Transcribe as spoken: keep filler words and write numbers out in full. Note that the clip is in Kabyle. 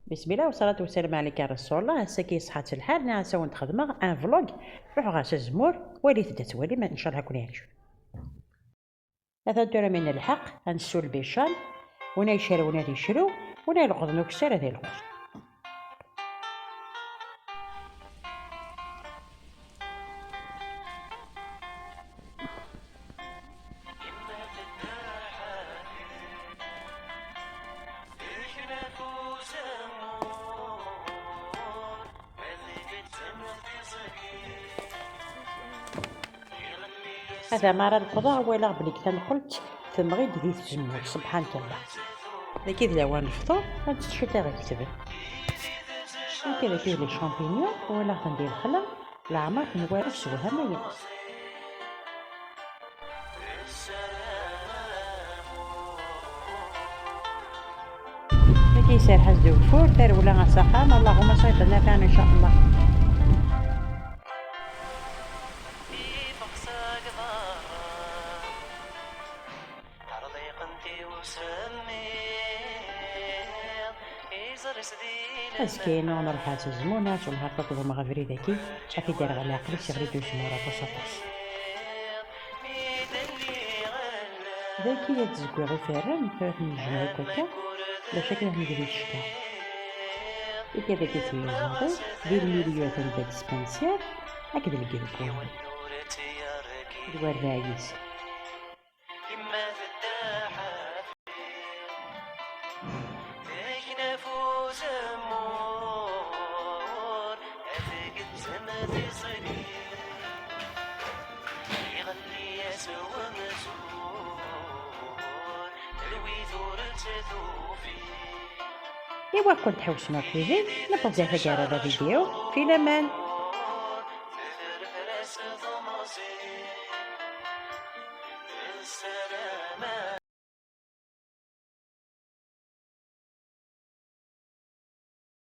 Bismillah, wassalatu wassalamu ɛlayka ya Rasulullah. Ass-agi iṣeḥḥa-tt lḥal, nniɣ-as ad wen-d-xedmeɣ un vlog. Ruḥeɣ-as azemmur, walit-d ad twalim, ncallah ad ken-yeɛǧeb. Atan tura mi nelḥeq, ad nessu lbican, win ay icerwen ad icrew, win ay ileqqḍen ukessar ad ileqqeḍ. Ata mi ara leqḍeɣ, walaɣ belli deg tanqelt temɣi-d di tzemmurt, subḥan Allah. Dagi d lawan lefṭur, ad teččeḍ aɣ-iketben. Akka dagi d les champignons, walaɣ-ten di lexla, leɛmer tenwa ur sewham aya. Dagi iserreḥ-as-d ugeffur, tarewla s axxam, Allahumma ṣayyiban nafiɛan, in ca Allah. Azekka-inu ad nruḥ ar Tezmuna, s unhar akked umɣa abrid-agi, ad t-id-rreɣ leɛqel-is, iɣli-d uzemmur aṭas aṭas. Dagi ad d-zegwiɣ iferren, tura ad ten-nejmeɛ akk akka, bac akken ad t-neg di tecka. Iga dagi tiyuzaḍin, di lmilyu atan Bad Spencer, akked lgirgwan. D warbaɛ yis. Iwa kent tḥewsem akk yid-i, newweḍ-d ar taggara n la vidéo, fi laman.